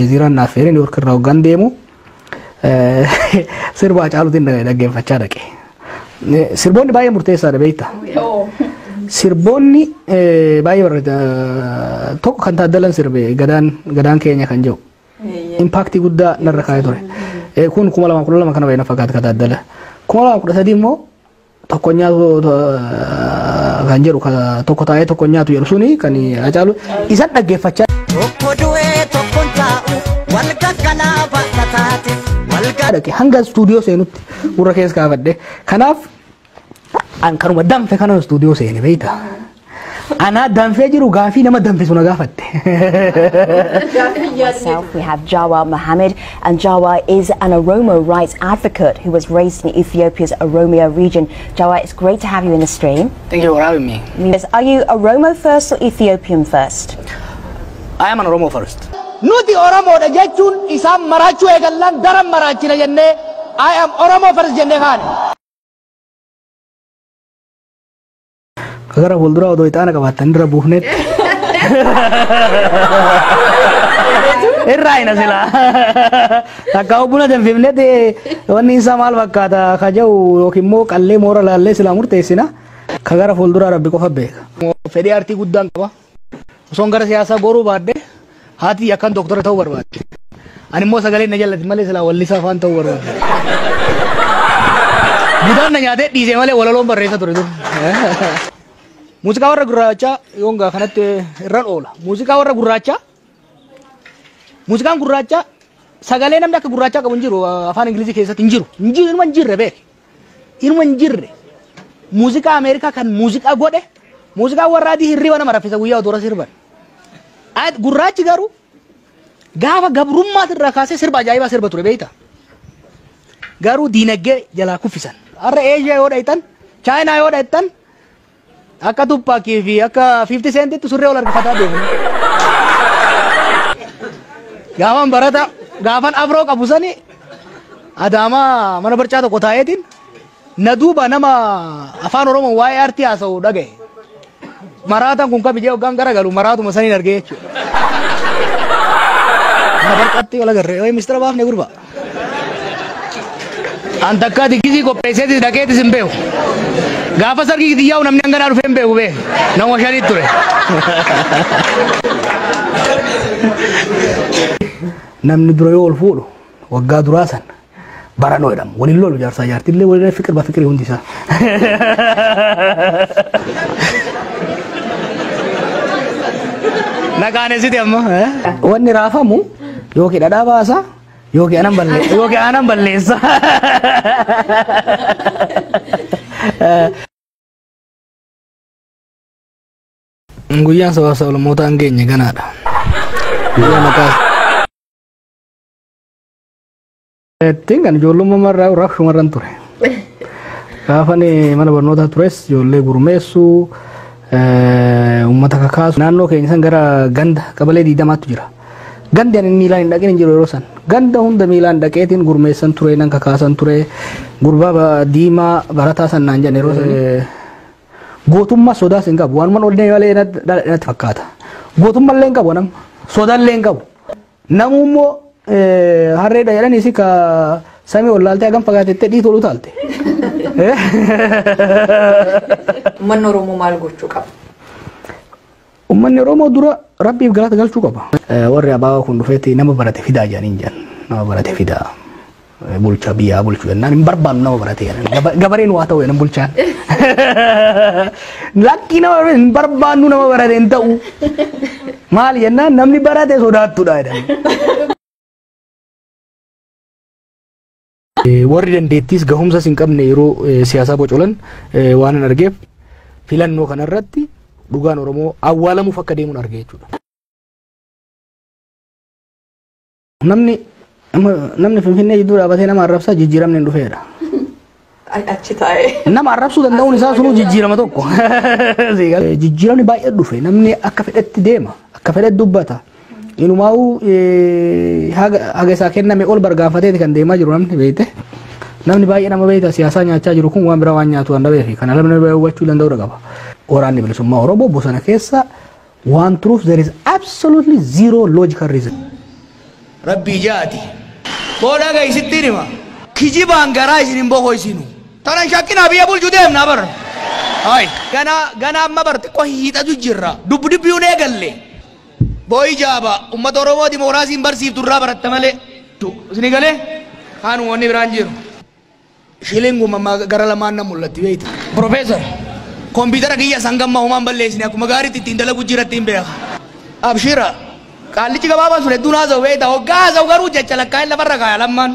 Aljazeeraan naaf feeree Niiwoork irraa hoggaan deemu sirba Hacaaluutiin dhaggeeffachaa dhaqe. Sirboonni baay'ee murteessaadha beektaa. Sirboonni baay'ee barreeda tokko kan Taaddalan sirbe gadaan gadaan keenya kan jedhu. Impaaktii guddaa narra kaa'ee ture. Kun 2012 kana baay'ee na fakkaata kan Taaddala. 2013 immoo tokko nyaatu kan jedhu tokko taa'ee tokko nyaatu jedhu suni kan Hacaalu isan dhaggeeffachaa. Tokko du'ee tokkoon taa'u wal gaggalaa bakka taate wal dhaqe hanga istuudiyoo seenutti gurra keessa kaafadhe. Kanaaf an kanuma danfe kana istuudiyoo seene beektaa. Anaa danfee jiru gaafii nama danfisu na gaafatte. Myself, we have Jawar Mohammed, and Jawar is an Oromo rights advocate who was raised in Ethiopia's Oromia region. Jawar, it's great to have you in the stream. Thank you for having me. Yes, are you Oromo first or Ethiopian first? I am an Oromo first. Nuti Oromoodha jechuun isaan maraachuu eegallaan daran maraachina jennee I am Oromo first jennee kaane. Gara fuulduraa odoo ixaana qabaattan irra buufnetti. Irraa hina silaa. Takka buna danfifnetti wanni isaa maal fakkaata ka jedhu yookiin immoo qallee moora laallee silaa murteessina. Ka gara fuulduraa rabbi qofa beeka. Fedhii aartii guddaan qaba. Osoon gara siyaasaa goruu baadde haati akkan doktora ta'uu barbaadde. Ani immoo sagalee na jallati malee silaa wallisaa afaan ta'uu barbaadde. Budaan na nyaatee dhiisee malee walaloon barreessa ture dur. Muuziqaa warra gurraachaa yoon gaa kanatti irraan oola. Muuziqaa warra gurraachaa muuziqaan gurraachaa sagalee namni akka gurraachaa qabu hin jiru afaan Ingilizii keessatti hin jiru. Hin jiru inuma hin jirre beek. Inuma hin jirre. Muuziqaa Ameerikaa kan muuziqaa godhe muuziqaa warra adii hirriba nama raffisa guyyaa odoo sirban. Gurraachi garuu gaafa gabrummaas irraa kaasee sirba ajaa'ibaa sirba ture beekta. Garuu diinagdee jalaa kuffisan. Har'a Eeshiyaa yoo dhayxan, Chaayinaa yoo dhayxan akka Tupaakii fi akka 50 Centitti surree ol harkifataa deemu. Gaafan barata gaafan afroo qabu sani Adaamaa mana barcaa tokko taa'eetiin na duuba nama afaan Oromoo waa'ee aartii haasa'u dhagaye. Maraataan kun kam ijee hoggaan garagalu maraatuma saniin argee jechuudha. Mana barcaatti wal agarree wayi mistira baafne gurba. An takkaa diggisii qopheesseetis dhaqeetis hin beeku. Gaafa sargii xiyyaa'u namni hanganaa dhufee hin beeku bee. Nama shaniit ture. Namni dura yoo ol fuudhu waggaa duraa san baranoo jedhama. Waliin lolu jaarsaa jaartillee waliin fiqir ba fiqirii hundi isaa. Naqaanesiti amma. Wanni raafamu yookiin dhadhaa baasa yookiin anan balleessa yookiin anan balleessa. Guyyaan sabaaf sablammootaa hin geenye ganaadha. Guyyaa maqaa Ittiin kan ijoollummaa irraa rakshumarran ture. Gaafan mana barnootaa tures ijoollee gurmeessuu uummata kakaasu naannoo keenya san gara ganda qabalee 20tu jira. Gandi ani miilaan hin dhaqin hin jiru yeroo san. Ganda hunda miilaan dhaqeetiin gurmeessan ture nan kakaasan ture gurbaa diimaa barataa san naan jedhan yeroo san. Gootummaa sodaas hin qabu waanuma ol malee natti fakkaata. Gootummaa illee hin qabu nama sodaa illee hin qabu. Namuu immoo harreedha jedhaniis ka samii ol laaltee hagam fagaatettee dhiitu ol utaalte. Uummanni Oromoo maal gochuu qaba? Uummanni Oromoo dura rabbiif galata galchuu qaba. Warri abaabaa kun dhufeetti nama barate fidaa jedhaniin jedhan. Nama barate fidaa. Bulchaa biyyaa bulchuu jennaan hin barbaannu nama barate jedhan. Gabareen waa ta'u jedhan bulchaan. Lakkii nama barate hin barbaannu nama barate hin ta'u. Maal jennaan namni barate sodaattuudha jedhan. Warri dandeettiis gahumsas hin qabne yeroo siyaasaa bocolan waan hin argeef filannoo kanarratti dhugaan Oromoo awwaalamuuf akka deemuun arge jechuudha. Namni namni Finfinnee jidduu dhaabatee nama arrabsaa jijjiiramni hin dhufeedha. Achi taa'ee. Nama arrabsuu danda'uun isaa sunuu jijjiirama tokko. Jijjiiramni baay'ee dhufe namni akka fedhetti deema akka fedhetti dubbata. Inumaa'uu haga isaa kenname ol bargaafateeti kan deemaa jiru namni beekte. Namni baay'ee nama beekta siyaasaa nyaachaa jiru kun waan biraa waan nyaatu waan dhabeefi kana namni baay'ee hubachuu danda'uu qaba. Waraanni bilisummaa Oromoo bosona keessa waan turuuf there is absolutely zero logical reason. Rabbii jaati. Booda gaisittiin hima. Kijibaan garaa isin hin boqoysinu. Tanan shakkinaa biyya bulchu deemna bar. Hai, gana gana amma bar xiqqoo hiixatu jirra. Dubbi dubbiyuun eegalle. Booyi jaaba uummata Oromoo dimookiraasiin barsiiftu irraa baratta malee. Isin galee? Kaanuma wanni biraan jiru. Shilinguma gara lamaan na mul'atti beekta. Profeesar, kompiitara kiyya sangammaa homaan balleessine akkuma gaariitti ittiin dalagu jiratti hin beeka. Abshira, qaallichi gabaabaan sun hedduun haasa'u beekta. Hoggaa haasa'u garuu jecha lakkaa'in lafarra kaaya lammaan.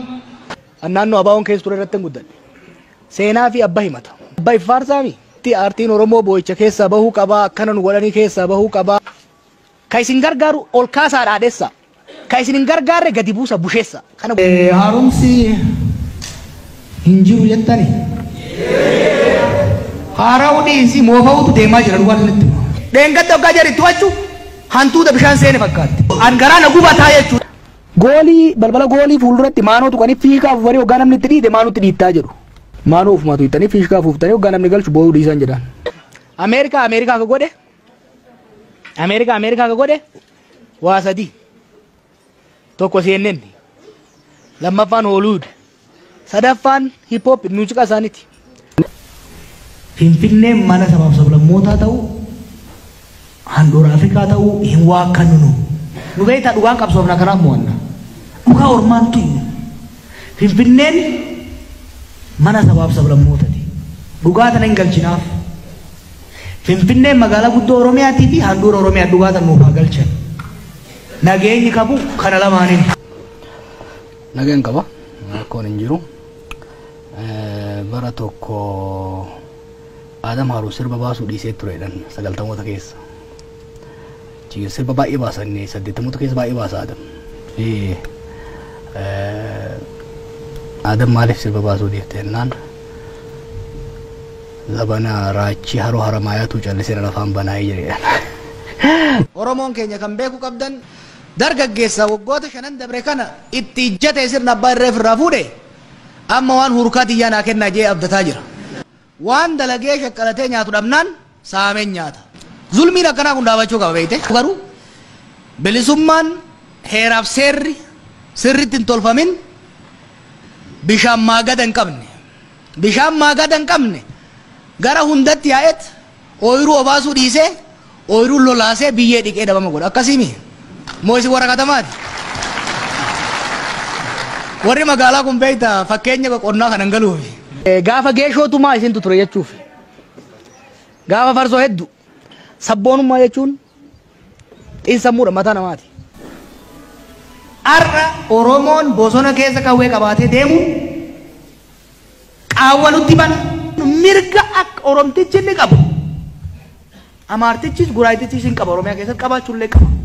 Naannoo abaawoon keessa ture irratti hin guddadhe. Seenaa fi abba himata. Abba iffaarsaami. Aartiin Oromoo boo'icha keessaa bahuu qabaa, akkana nu godhanii keessaa bahuu qabaa. Ka isin gargaaru ol kaasaa dhaadhessa. Ka isin hin gargaarre gadi buusa busheessa. Kana haaromsi hin jiru jettani. Haara'uu dhiisii moofa'uutu deemaa jira dhugaa isinitti. Dheengadda hoggaa jedhu itti wachu hantuuta bishaan seene fakkaatti. An garaa na gubataa jechuudha. Goolii balbala goolii fuulduratti maanoo tuqanii fiigaa afuufanii hoggaa namni itti dhiite maanootti dhiittaa jedhu. Maanoo ofumaa tuqxanii fiigaa afuuftanii hoggaa namni galchu boo'uu dhiisan jedhan. Ameerikaa Ameerikaa ka godhe Ameerikaa Ameerikaa ka godhe waa sadii. Tokko CNN, lammaffaan Hollywood, sadaffaan hip hop muuziqaa isaaniiti. Finfinneen mana sabaaf sablammootaa ta'uu, handhuura Afrikaa ta'uu hin waakkannu nu. Nu beektaa dhugaan qabsoofna kanaaf mo'anna. Dhugaa ormaan tuyyu. Finfinneen mana sabaaf sablammootaati. Dhugaa tana hin galchinaaf. Finfinneen magaalaa guddoo Oromiyaatii fi handhuura Oromiyaa dhugaa tana nuuf haa galchan. Nageenyi qabu kana lamaaniin. Nageen qaba. Rakkoon hin jiru. Bara tokko Adam Haruu sirba baasuu dhiisee turedhan 90moota keessa. Sirba baay'ee baasan 80moota keessa baay'ee baasa Adam. Fi Adam maaliif sirba baasuu dhiifte jennaan zabana raachii haroo haramaayaatu callisee lafaan banaa'ee jedhedhan. Oromoon keenya kan beeku qabdan dargaggeessa waggoota 5 dabre kana itti ijjate sirna abbaa irree ofirraa fuudhe amma waan hurkaa xiyyaa naa kennaa jee abdataa jira. Waan dalagee shaqqalatee nyaatu dhabnaan saameen nyaata. Zulmiin akkanaa kun dhaabachuu qaba beekte. Garuu bilisummaan heeraaf seerri sirriitti hin tolfamin bishaan maagada hin qabne. Bishaan maagada hin qabne gara hundatti yaa'et ooyiruu obaasuu dhiisee ooyiruu lolaasee biyyee dhiqee dhabama godha. Akkasiimi. Moo isin warra katamaati? Warri magaalaa kun beekta fakkeenya qonnaa kanan galuufi. Gaafa geeshootumaa isintu ture jechuuf. Gaafa farsoo hedduu. Sabboonummaa jechuun xiinsammuudha mataa namaati. Har'a Oromoon bosona keessa qawwee qabaatee deemu qaawwa nutti bana. Mirga akka Oromtichi inni qabu. Amaartichis Guraayitichis hin qaba Oromiyaa keessatti qabaachuullee qaba.